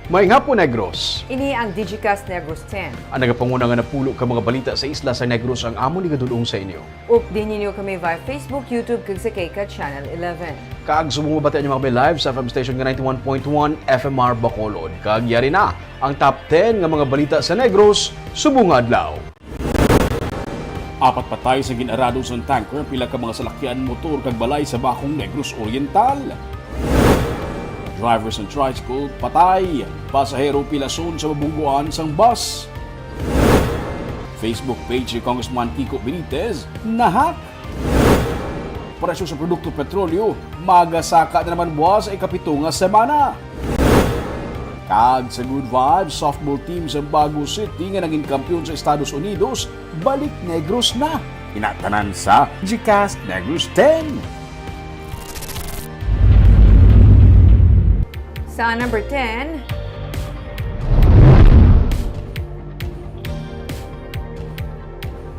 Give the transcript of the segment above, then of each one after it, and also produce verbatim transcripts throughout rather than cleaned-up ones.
Maayong hapon, Negros. Ini ang Digicast Negros ten. Ang nagapanguna nga napulo ka mga balita sa isla sa Negros ang amon igadul-ong sa inyo. Updi ninyo kami via Facebook, YouTube, kag sa Kika Channel eleven. Kag subong mabati ninyo kami live sa F M station nga ninety-one point one F M R Bacolod. Kag yari na ang top ten nga mga balita sa Negros subong nga adlaw. Apat patay sa gin-arado sang tanker, pila ka mga salakyan, motor kag balay sa Bacong, Negros Oriental. Driver sang tricycle patay, pasahero pilason sa mabungguan sang bus. Facebook page ni Congressman Kiko Benitez na-hack. Presyo sa produkto petrolyo magasaka na naman buwas sa ikapito nga semana. Kag sa Good Vibes, softball team sa Bago City nga naging kampiyon sa Estados Unidos, balik Negros na. Ina tanan sa Digicast Negros ten. Sa number ten,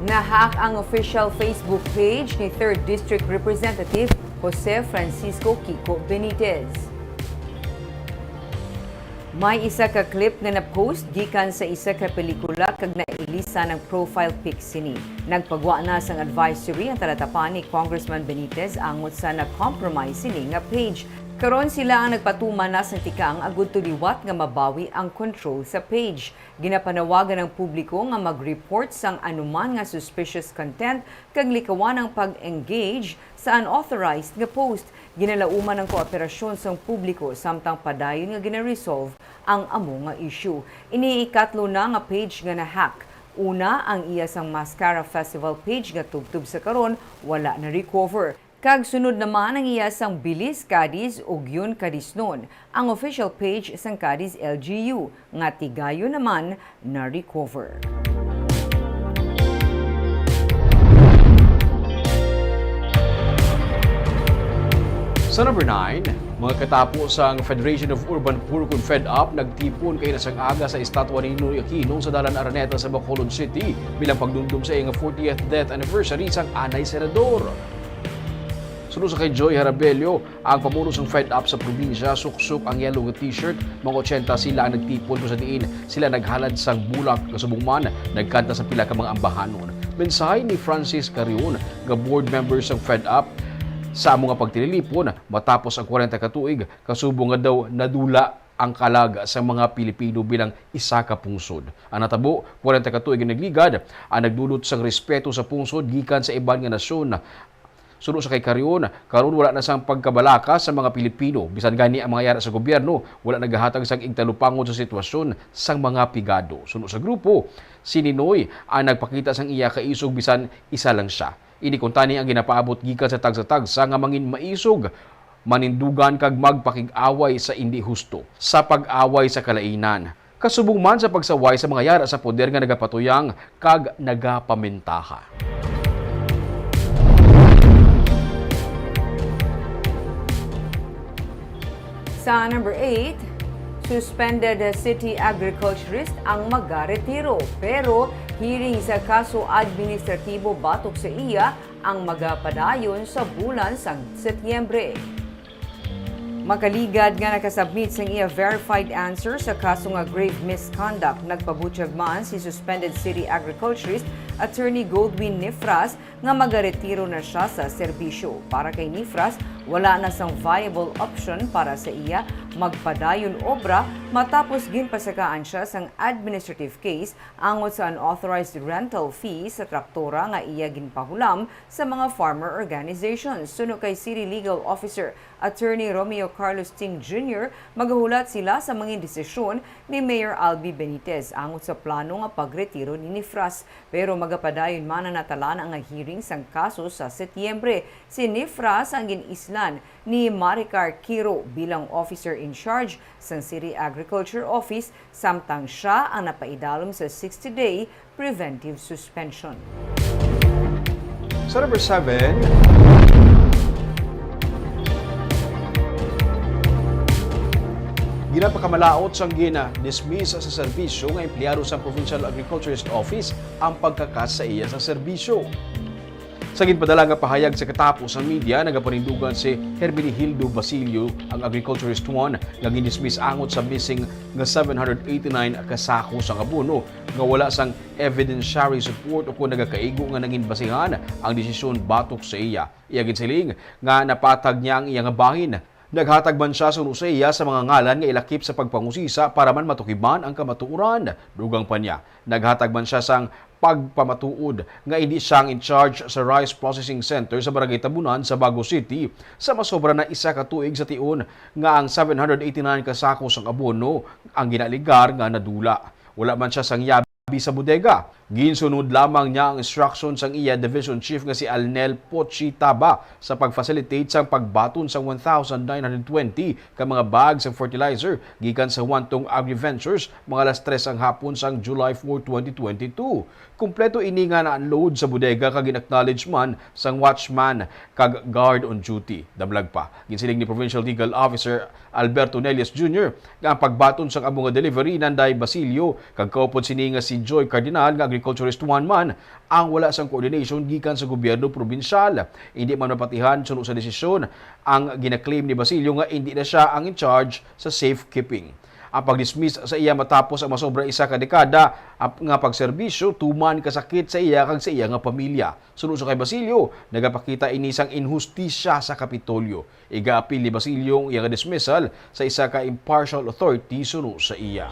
na-hack ang official Facebook page ni Third District Representative Jose Francisco Kiko Benitez. May isa ka clip nga na-post gikan sa isa ka pelikula kag nailisan ang profile pic sini. Nagpagwa na sang advisory ang talatapan ni Congressman Benitez angot sa na-compromise sini nga page. Karon sila ang nagpatuman na sang tikang agud to liwat nga mabawi ang control sa page. Ginapanawagan ang publiko nga mag-report sang anuman nga suspicious content kag likawan ang pag-engage sa unauthorized nga post. Ginalauman ang kooperasyon sang publiko samtang padayon nga gina-resolve ang amo nga issue. Ini ikatlo na nga page nga na-hack. Una, ang iya sang Mascara Festival page nga tubtob sa karon wala na-recover. Kag sunod naman ang iya sang Bilis Cadiz ug Yun Cadiznon, ang official page sang Cadiz L G U, nga tigayon naman na-recover. Sa number nine, mga katapo sang Federation of Urban Poor kon FedUp nagtipon kaina sang aga sa estatwa ni Ninoy Aquino sa Dalan Araneta sa Bacolod City bilang pagdumdom sa iyang fortieth death anniversary sang anay senador. Suno sa kay Joy Harabello, ang pamuno sang FedUp sa probinsya, suksok ang yellow nga t-shirt. Mga otsenta sila ang nagtipon kung sa diin sila naghalad sang bulak, kasubong man nagkanta sa pila ka mga ambahanon. Mensahe ni Francis Carrion, nga board member sang FedUp, sa amo nga pagtililipon matapos ang kwarenta ka tuig, kasubong nga daw nadula ang kalag sa mga Pilipino bilang isa ka pungsod. Ang natabo, kwarenta ka tuig ang nagligad, ang nagdulot sang respeto sa pungsod gikan sa iban nga nasyon. Suno sa kay Carrion, karon wala na sang pagkabalaka sa mga Pilipino. Bisan gani ang mga yara sa gobyerno, wala nagahatag sang igtalupangon sa sitwasyon sang mga pigado. Suno sa grupo, si Ninoy ang nagpakita sang iya kaisog bisan isa lang sia. Ini kuntani ang ginapaabot gikan sa tagsa-tagsa nga mangin maisog, manindugan kag magpakig-away sa indi husto, sa pag-away sa kalainan. Kasubong man sa pagsaway sa mga yara sa poder nga nagapatuyang kag nagapamintaha. Sa number eight, suspended city agriculturist ang magaretiro, pero hearing sa kaso administratibo batok sa iya ang magapadayon sa bulan sang Setyembre. Makaligad nga nakasubmit sang iya verified answer sa kaso nga grave misconduct, nagpabutyag man si suspended city agriculturist Attorney Goldwin Nifras nga magaretiro na sia sa serbisyo. Para kay Nifras, wala na sang viable option para sa iya magpadayon obra matapos ginpasakaan sia sang administrative case angot sa unauthorized rental fee sa traktora nga iya ginpahulam sa mga farmer organizations. Suno kay City Legal Officer Attorney Romeo Carlos Ting Junior, magahulat sila sa mga desisyon ni Mayor Albi Benitez angot sa plano nga pagretiro ni Nifras. Pero magapadayon man ang natalana nga hearing sang kaso sa Setyembre. Si Nifras ang gin-islan ni Maricar Quiro bilang officer in charge sang City Agriculture Office, samtang sia ang napaidalom sa sixty-day preventive suspension. Sa number seven, ginapakamalaot sang gina-dismiss sa serbisyo nga empleyado sa Provincial Agriculturist Office ang pagkakat sa iya sa serbisyo. Sa ginpadala nga pahayag sa katapos sang media, nagapanindugan si Hermenegildo Basilio, ang agriculturist one nga gindismiss angot sa missing nga seven hundred eighty-nine ka sako sang abono nga wala sang evidentiary support ukon nagakaigo nga nangin basihan ang desisyon batok sa iya. Iya ginsiling nga napatag niya ang iya nga bahin. Naghatag man siya suno sa iya sa mga ngalan nga ilakip sa pagpangusisa para man matukiban ang kamatuoran. Dugang pa niya, naghatag man siya sang pagpamatuod nga indi siya ang in charge sa rice processing center sa Barangay Tabunan sa Bago City sa masobra na isa ka tuig sa tion nga ang seven hundred eighty-nine ka sako sang abono ang ginaligar nga nadula. Wala man siya sang yabi sa bodega. Ginsunod lamang niya ang instruction sang iya division chief nga si Alnel Pochi Taba sa pag-facilitate sang pagbaton sang one thousand nine hundred twenty ka mga bag sang fertilizer gikan sa Wantong Agri Ventures mga alas tres sang hapon sang July four, twenty twenty-two. Kompleto ini nga na-unload sa bodega kag gin-acknowledge man sang watchman kag guard on duty. Damlag pa, ginsiling ni Provincial Legal Officer Alberto Nelias Junior nga ang pagbaton sang amo nga delivery nanday Basilio kag kaupod sini nga si Joy Cardinal nga agriculturist one man ang wala sang coordination gikan sa gobyerno probinsyal. Indi man mapatihan suno sa desisyon ang ginaklaim ni Basilio nga indi na siya ang in charge sa safekeeping. Ang pag-dismiss sa iya matapos ang masobra isa ka dekada ap-, nga pagserbisyo tuman kasakit sa iya kag sa iya nga pamilya. Suno sa kay Basilio, nagapakita ini sang inhustisya sa Kapitolyo. Igaapil ni Basilio ang iya nga dismissal sa isa ka impartial authority suno sa iya.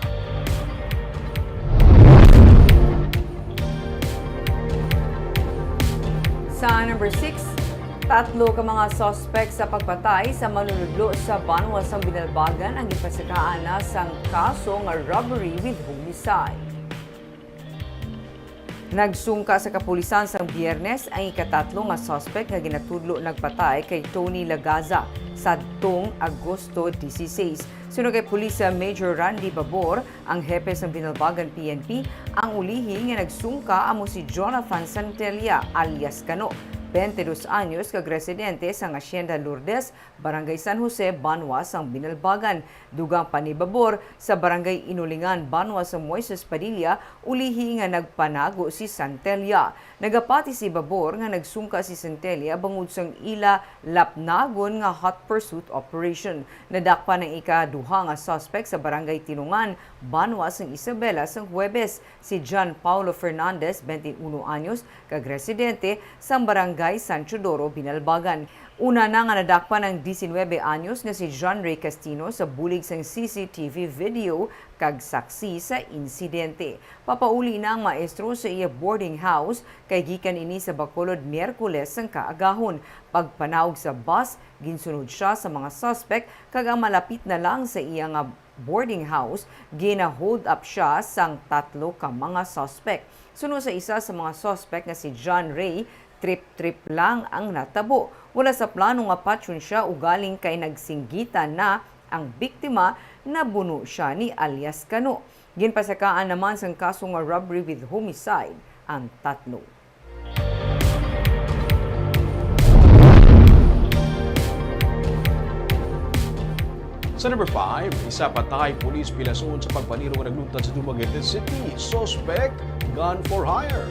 Sa number six, tatlo ka mga suspect sa pagpatay sa manunudlo sa banwa sang Binalbagan ang gipasakaan na sang kaso nga robbery with homicide. Nagsungka sa kapulisan sang Biyernes ang ikatatlo nga suspek nga ginatudlo nagpatay kay Tony Lagaza sadtong Agosto dieciséis. Suno kay Police Major Randy Babor, ang hepe sang Binalbagan P N P, ang ulihi nga nagsungka amo si Jonathan Santella alias Kano, twenty-dos anyos, kag residente sang Hacienda Lourdes, Barangay San Jose, banwa sang Binalbagan. Dugang pa ni Babor, sa Barangay Inulingan, banwa sang Moises Padilla, ulihi nga nagpanago si Santella. Nagapati si Babor nga nagsungka si Santella bangod sang ila lapnagon nga hot pursuit operation. Nadakpan ang ikaduha nga suspek sa Barangay Tinungan, banwa sang Isabela, sang Huwebes, si John Paulo Fernandez, twenty-uno anyos, kag residente sang Barangay San Teodoro, Binalbagan. Una na nga nadakpan ang diecinuebe anyos nga si John Ray Castino sa bulig sang C C T V video kag saksi sa insidente. Papauli na ang maestro sa iya boarding house kay gikan ini sa Bacolod Miyerkules sang kaagahon. Pagpanaog sa bus, ginsunod siya sa mga suspek kag ang malapit na lang sa iya nga boarding house, gina-hold up siya sang tatlo ka mga suspek. Suno sa isa sa mga suspek nga si John Ray, trip-trip lang ang natabo. Wala sa plano nga patyon siya ugaling kay nagsinggitan na ang biktima, nabuno siya ni alias Kano. Ginpasakaan naman sang kaso nga robbery with homicide ang tatlo. Sa number five, isa patay pulis pilason sa pagpaniro nga nagluntad sa Dumaguete City. Suspect, gun for hire.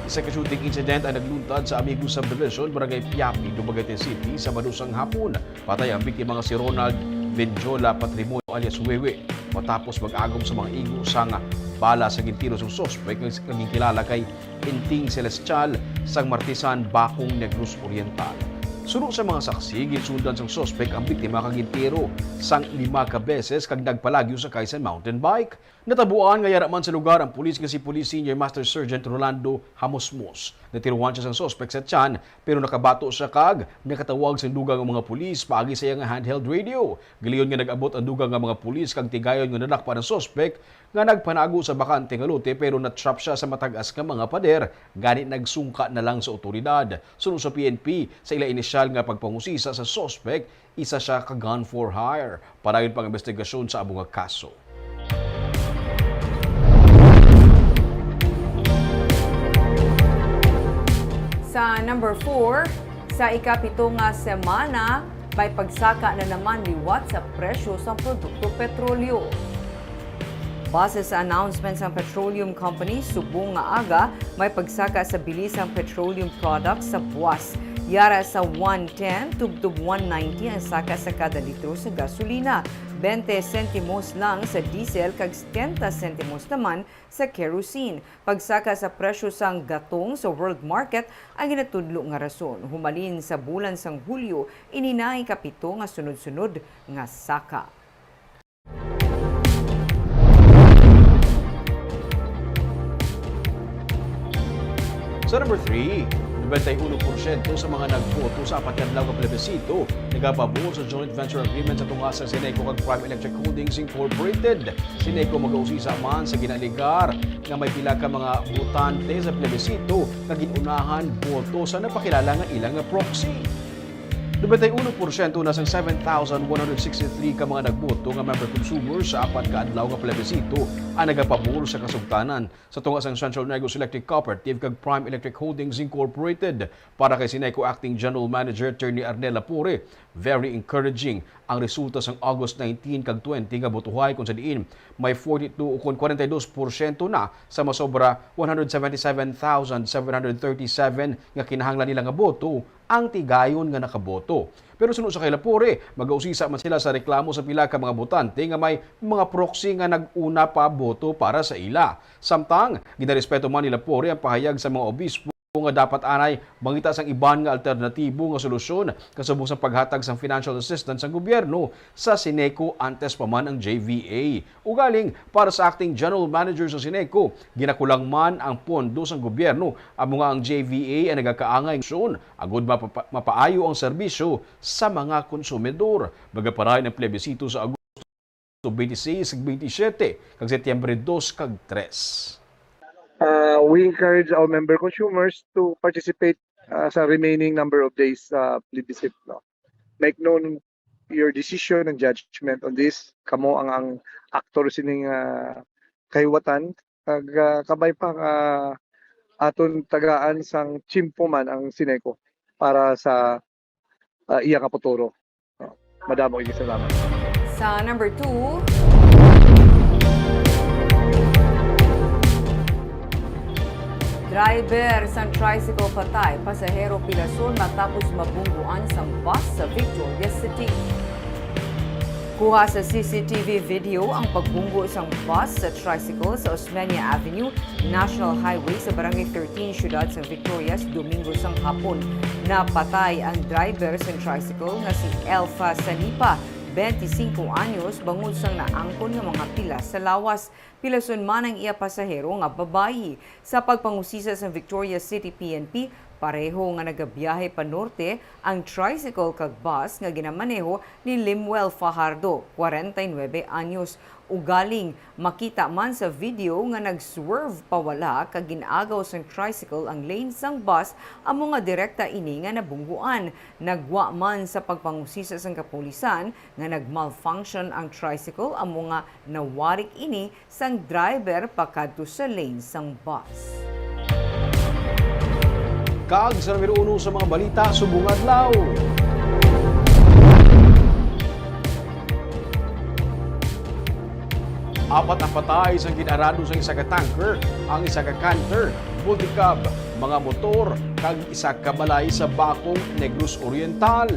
Isa ka shooting incident ang nagluntad sa Amigos Subdivision, Barangay Piapi, Dumaguete City, Sabado sang hapon. Patay ang biktima nga si Ronald Benjola Patrimonio alias Wewe, matapos mag-agom sa mga igo sang bala sa gintiro sang suspek nga naging kilala kay Inting Celestial sang Martisan, Bacong, Negros Oriental. Suno sa mga saksi, ginsundan sang suspek ang biktima kag gintiro sang lima ka beses kag nagpalagyo sakay sa mountain bike. Natabuan nga yara man sa lugar ang pulis nga si Police Senior Master Sergeant Rolando Hamusmos. Natiruan siya sang suspek sa tiyan, pero nakabato siya kag nakatawag sang dugang nga mga pulis paagi sa iya nga handheld radio. Galiyon nga nag-abot ang dugang nga mga pulis kag tigayon nga nadakpan ang suspek nga nagpanago sa bakante nga lote, pero na-trap siya sa matag-as nga mga pader, gani nagsungka na lang sa otoridad. Suno sa P N P, sa ila inisyal nga pagpangusisa sa suspek, isa siya ka gun for hire. Padayon pa ang investigasyon sa amo nga kaso. Sa number four, sa ikapito nga semana, may pagsaka na naman liwat sa presyo sa produkto petrolyo. Base sa announcement sang petroleum company, subong nga aga may pagsaka sa bili sang petroleum products sa buwas. Yara sa one ten tubtob one ninety ang saka sa kada litro sa gasolina, twenty sentimos lang sa diesel kag setenta sentimos naman sa kerosene. Pagsaka sa presyo sang gatong sa world market ang ginatudlo nga rason. Humalin sa bulan sang Hulyo, ini na ikapito nga sunod-sunod nga saka. Sa number three, nobenta y uno porsyento sa mga nagboto sa apat ka adlaw nga plebisito nagapabor sa joint venture agreement sa tunga sa Sineco kag Prime Electric Holdings Incorporated. Sineco magausisa man sa ginaalegar nga may pila ka mga botante sa plebisito nga gin-unahan boto sa napakilala nga ila nga proxy. Nobenta y uno porsyento na sang seven thousand one hundred sixty-three ka mga nagboto nga member consumers sa apat ka adlaw nga plebisito ang nagapabor sa kasugtanan. Sa tunga sang Central Negros Electric Cooperative kag Prime Electric Holdings Incorporated, para kay Sineco Acting General Manager Attorney Arnel Lapore, very encouraging ang resulta sang August nineteen kag twenty nga botohay, kung sa diin may forty-two ukon forty-two porsyento na sa masobra one hundred seventy-seven thousand seven hundred thirty-seven nga kinahanglan nila nga boto ang tigayon nga nakaboto. Pero suno sa kay Lapore, magausisa man sila sa reklamo sa pila ka mga botante nga may mga proxy nga nag-una pa boto para sa ila. Samtang, ginarespeto man ni Lapore ang pahayag sa mga obispo nga dapat anay mangita sang iban nga alternatibo nga solusyon kasubong sa paghatag sang financial assistance sang gobyerno sa Sineco antes pa man ang J V A. Ugaling, para sa acting general manager sa Sineco, ginakulang man ang pondo sang gobyerno, amo nga ang J V A ang nagakaangay nga solusyon agud mapapa-, mapaayo ang serbisyo sa mga konsumidor. Magapadayon ang plebisito sa Agosto twenty-six kag twenty-siyete kag Setyembre dos kag tres. Uh, we encourage our member consumers to participate, uh, sa remaining number of days sa plebiscite, no? Make known your decision and judgment on this. Kamo ang, ang aktor sining, uh, kahiwatan. Kag, uh, kabay pa nga aton tagaan sang tiyempo man ang Sineco para sa, uh, iya nga futuro. Uh, madamo kay salamat. Sa number two, driver sang tricycle patay, pasahero pilason matapos mabungguan sang bus sa Victorias City. Kuha sa C C T V video ang pagbunggo sang bus sa tricycle sa Osmeña Avenue, National Highway sa Barangay thirteen, Siyudad sang Victorias, Domingo sang hapon. Napatay ang driver sang tricycle nga si Elfa Sanipa, twenty-cinco anyos, bangod sang naangkon nga mga pilas sa lawas. Pilason man ang iya pasahero nga babayi. Sa pagpangusisa sang Victorias City P N P, pareho nga nagabiyahe pa norte ang tricycle kag bus nga ginamaneho ni Limuel Fajardo, kwarenta y nuebe anyos. Ugaling, makita man sa video nga nag-swerve pawala kag gin-agaw sang tricycle ang lane sang bus, amo nga direkta ini nga nabungguan. Nagwa man sa pagpangusisa sang kapulisan nga nag-malfunction ang tricycle, amo nga nawarik ini sang driver pakadto sa lane sang bus. Kag sa numero uno sa mga balita subong adlaw, apat ang patay sang gin-arado sang isa ka tanker, ang isa ka canter, multicab, mga motor, kag isa ka balay sa Bacong, Negros Oriental.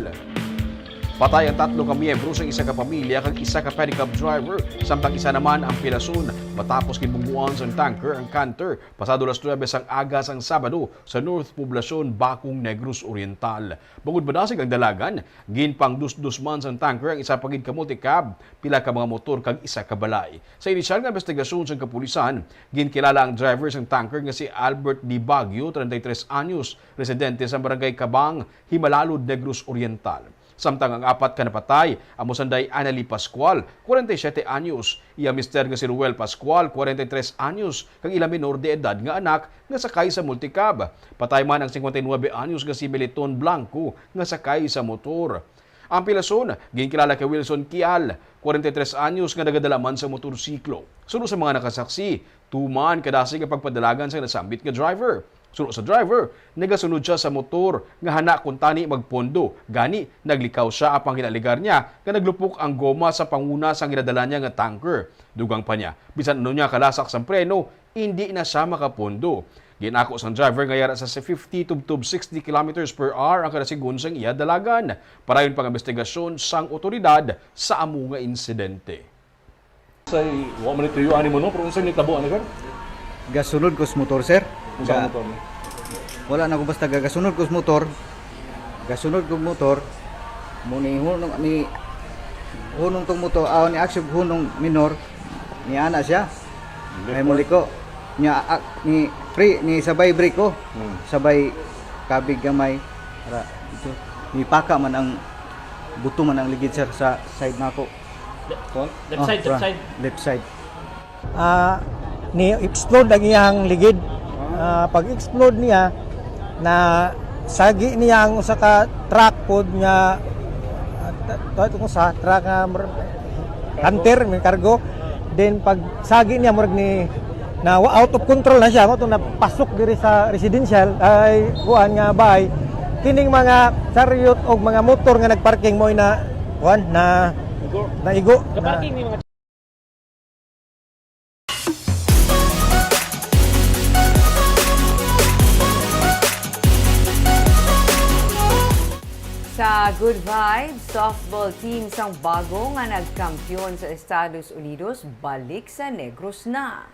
Patay ang tatlo ka miyembro sang isa ka pamilya kag isa ka pedicab driver, samtang isa naman ang pilason matapos ginbungguan sang tanker ang canter pasado alas nuebe sang aga sang Sabado sa North Poblacion, Bacong, Negros Oriental. Bangod madasig ang dalagan, ginpangdusdos man sang tanker ang isa pa gid ka multicab, pila ka mga motor kag isa ka balay. Sa inisyal nga investigasyon sang kapulisan, ginkilala ang driver sang tanker nga si Albert D. Baguio, treinta y tres anyos, residente sa Barangay Cabang, Himalalud, Negros Oriental. Samtang ang apat ka napatay amo sanday Annalie Pascual, kwarenta y siyete anyos, iya mister nga si Ruel Pascual, kwarenta y tres anyos, kag ila menor de edad nga anak nga sakay sa multicab. Patay man ang singkwenta y nuebe anyos nga si Meliton Blanco nga sakay sa motor. Ang pilason ginkilala kay Wilson Kial, kwarenta y tres anyos, nga nagadala man sa motorsiklo. Suno sa mga nakasaksi, tuman kadasig ang pagpadalagan sa nasambit nga driver. Suno sa driver, nagasunod sia sa motor nga hana kuntani magpondo. Gani, naglikaw sia apang ginaligar niya nga naglupok ang goma sa panguna sang ginadala niya nga tanker. Dugang pa niya, bisan ano niya kalasak sang preno, indi na sia makapondo. Ginako sang driver nga yara sa fifty tubtob sixty kilometers per hour ang kada segun sang iya dalagan. Padayon pa ang investigasyon sang otoridad sa amo nga insidente. Say, wa man ito yung animo, no? Pero unsay nitabo, ano, sir? Gasunod ko sa motor, sir. Unsa ang Ga-, motor, no? Wala na ko basta ga-, gasunod ko sa motor. Gasunod ko motor. Mo ni hunong, ni hunong tong motor, ah, ni aksyon hunong minor. Ni ana siya. Ay, muli ko. Nya, ah, ni pre, ni sabay brake ko. Hmm. Sabay kabig gamay. Para ito. Ni paka man ang buto man ang ligid, sir, sa side nako. Left, left Oh, side, left front. Side. Left side. Ah, ni-explode ang iyang ligid. Ah, pag-explode niya, na sagi niya ang usa ka truck pod nga, ah, ta-, ta-, kung sa truck nga mer-, hunter, may cargo. Then pag sagi niya, murag ni, na wa-, out of control na siya, mo to napasok diri sa residential, ay kuan nga bahay. Kining mga chariot o mga motor nga nagparking mo na kuan na Igo. Naigo na. Kaparking ni mga Sa Good Vibes, softball team sang bago nga nagkampiyon sa Estados Unidos balik sa Negros na.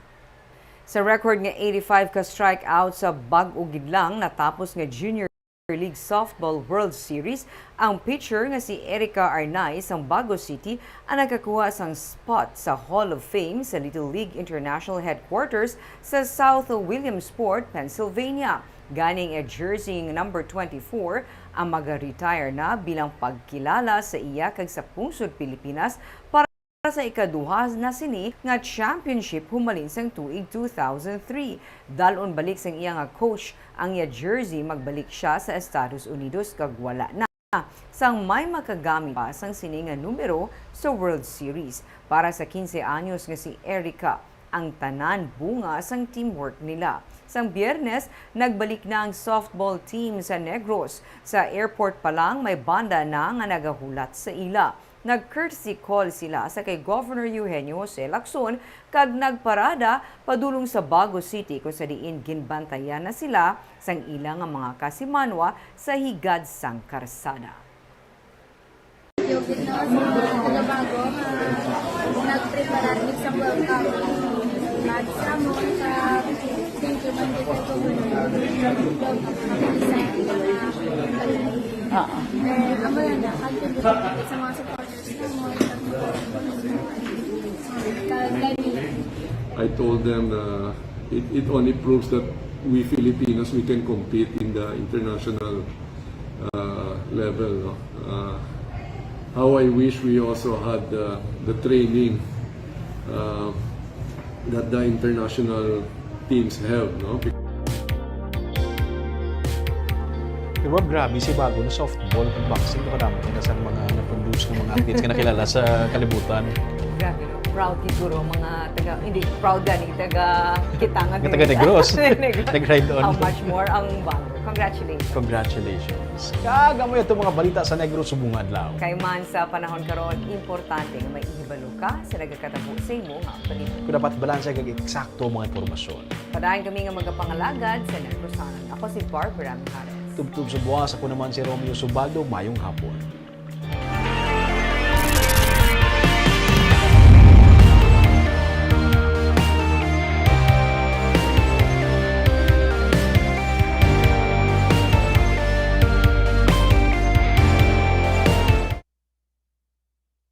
Sa record nga eighty-five ka strikeout sa bag-o gid lang natapos nga Junior League Softball World Series, ang pitcher nga si Erica Arnaiz sang Bago City ang nakakuha sang spot sa Hall of Fame sa Little League International Headquarters sa South Williamsport, Pennsylvania. Gani ang jersey number twenty-four ang maga-retire na bilang pagkilala sa iya kag sa pungsod Pilipinas para sa ikaduha na sini nga championship humalin sang tuig two thousand three. Dalon balik sang iya nga coach ang iya jersey, magbalik sia sa Estados Unidos kag wala na sang may makagamit pa sang sini nga numero sa World Series. Para sa quince anyos nga si Erica, ang tanan bunga sang teamwork nila. Sang Biyernes, nagbalik na ang softball team sa Negros. Sa airport pa lang, may banda na nga nagahulat sa ila. Nag-courtesy call sila sa kay Governor Eugenio Jose Lacson kag nagparada padulong sa Bago City, kung sa diin ginbantayan na sila sang ila nga mga kasimanwa sa higad sang karsada. Yung ginawa sa mga taga-Bago nga nagpreparar gid sa World Cup. Bag sa mo, sa thank you man gid sa government. World Cup, sa mga Oo. Eh, amo na, contribute sa mga supporters na mo. Kag, like, I told them na it, it only proves that we Filipinos, we can compete in the international, uh, level, no? Uh, how I wish we also had the, the training, uh, that the international teams have, no? Pero, Bob, grabe si Bago na softball kag boxing, nakadamo na sang mga na-produce nga mga athletes nga nakilala sa kalibutan. Grabe, no? Proud gid guro, mga taga, hindi, proud gani, taga kita nga Nga taga diri. Negros. Negros. Nag-ride on. How much more ang Bago. Congratulations. Congratulations. Kag amo ito mga balita sa Negros subong nga adlaw. Kay man sa panahon karon, importante nga may ihibalo ka sa nagakatabo sa imo nga palibot. Kung dapat balanse kag eksakto ang mga impormasyon. Padayon kami nga magapangalagad sa Negrosanon. Ako si Barbara Mijares. Tubtob sa buwas, ako naman si Romeo Subaldo. Mayong hapon.